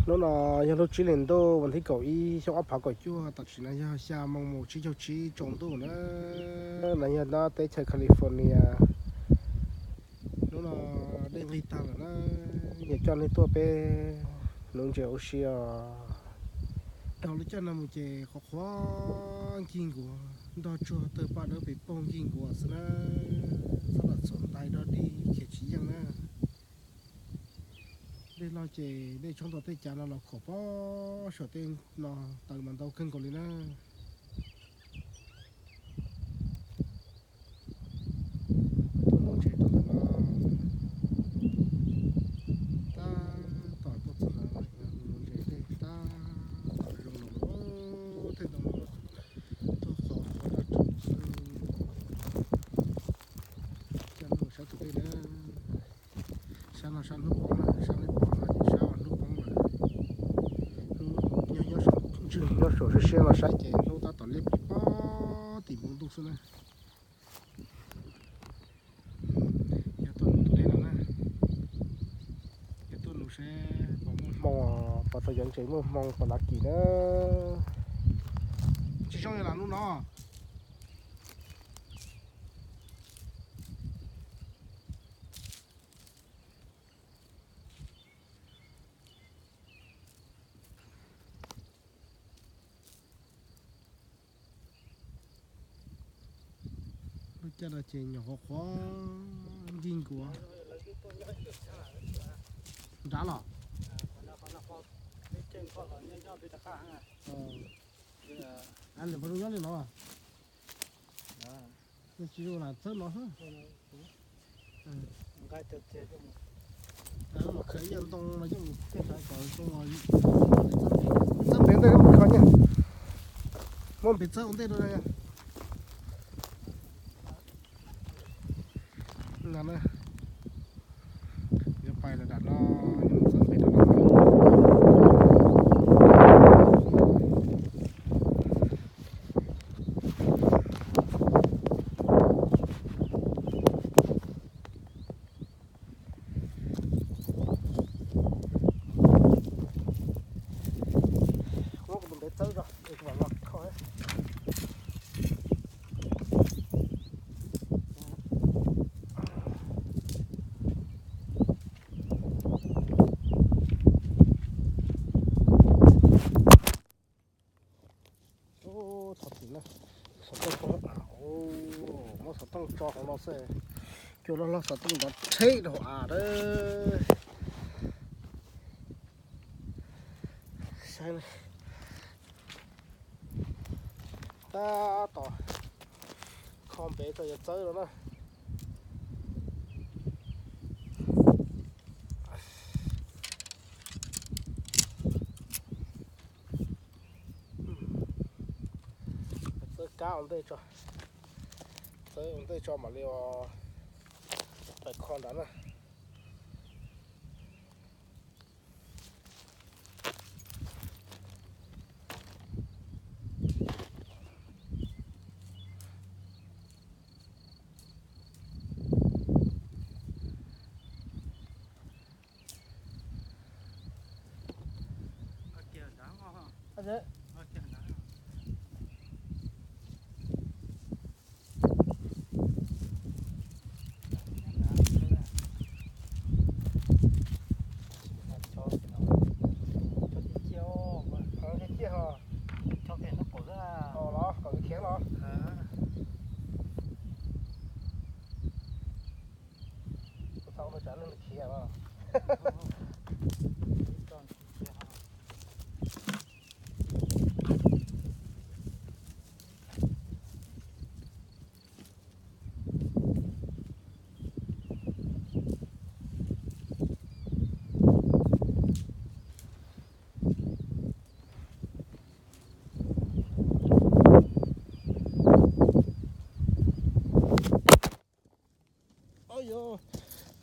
Hnub no yog lub tsib hlis ntuj vas thib kaum ib xyoo ob phav kaum cuaj, tam sim no yog xya moo mus tsib caug tsib tsaus ntuj na. No yog nyob teb chaws California. Hnub no dej nqig tag lawm na, yuav coj nej tuaj peb nuv ntses ua si os. Dhau lub caij no mus ces qhuav qhuav nkig nkuav, ntog tsuag tawg paj dawb pes paug nkig nkuav xwb na. Txhob lam txhuam ntais dog dig khiav tsis yeej na. Dej loj ces dej tshoob tau tej cav no los khuam pob saum tej no taws mas ntau kawg nkaus li na. Tuaj nuv ntses rau ntawm no, tab tom tuaj txog ntawd, nuv ntses tej tab tom zoo los tej ntoo no tuaj qhov qhov dab tsi xwb. Coj nej mus saib tus dej na. Sab no sab hnub poob na, sab nej pom no ces sab hnub poob lawm. Hnub nyob, nyob saum siab siab no saib ces hnub tab tom liab plig pob tim npoo ntuj xwb na. Yog tuaj nuv tus dej no na, yog tuaj nuv seb puas muaj hmoo, puas tau cov ntses muaj hmoo puas lav kis na. Tsis zoo li lam lub no. Lub caij no ces nyuam qhuav qhuav nkig nkuav. Nrad los? Lwm pog zoo nyob li no. Tsis zoo lam txawb no xwb. Mus khaws ib yam ntoo no coj mus tej sav kom zoo. Txawb ntev ntej mus kho nyiaj. Muab npiv txawb ua ntej rau. Yuav pais lawm nram no, yuav txawb ntev rau no. Muab kuv tus ntev txawb tso es kuv mam los kho. Thov txim na, xov tooj poob, muab xov tooj tso hauv no xwb, cua loj loj xov tooj nrov tsheb rau av lawm. Saib, tab tom kho ntev tso yuav txawb rau na. Txawb kab ua ntej tso, txawb ua ntej tso mam li pais kho nrad na.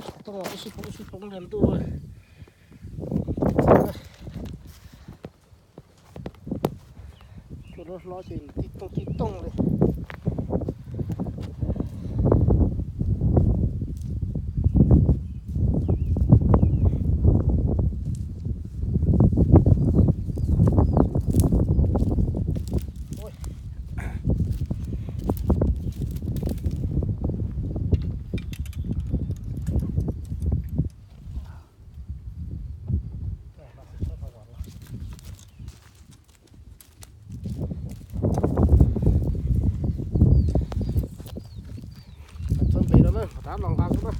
Xov tooj ib sij poob ib sij poob li ntuj. Cua loj hlob ces tib tooj tib tooj li. Los nqa xwb na.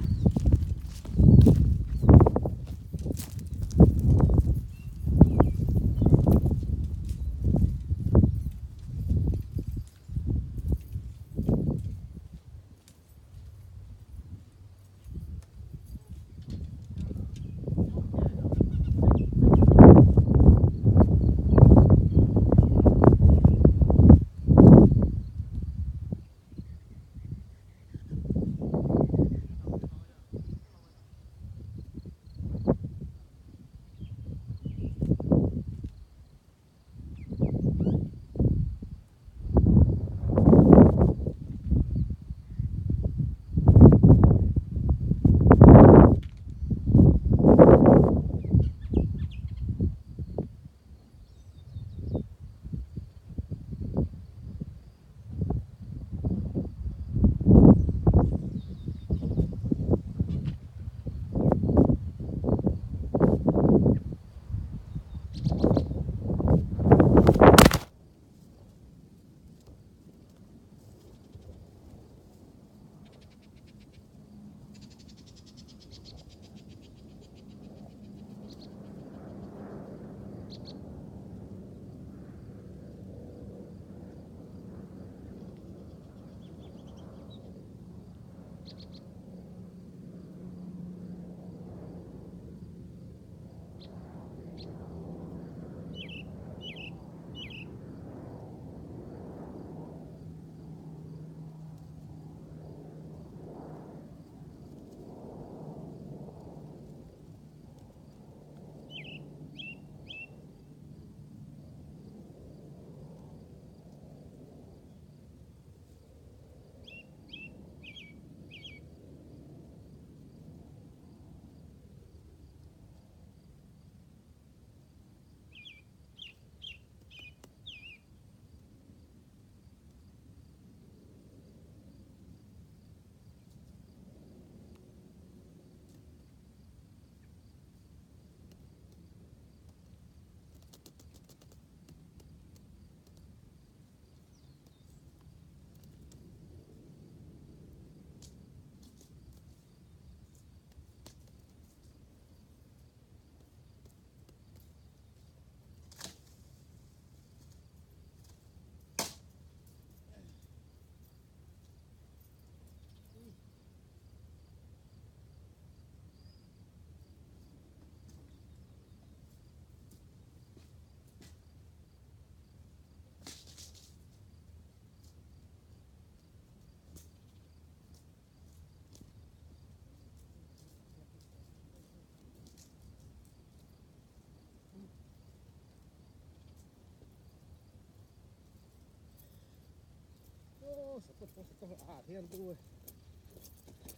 Xov tooj, xov tooj av thiab ntuj,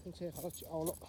ntshe qhov no tsis au lawm.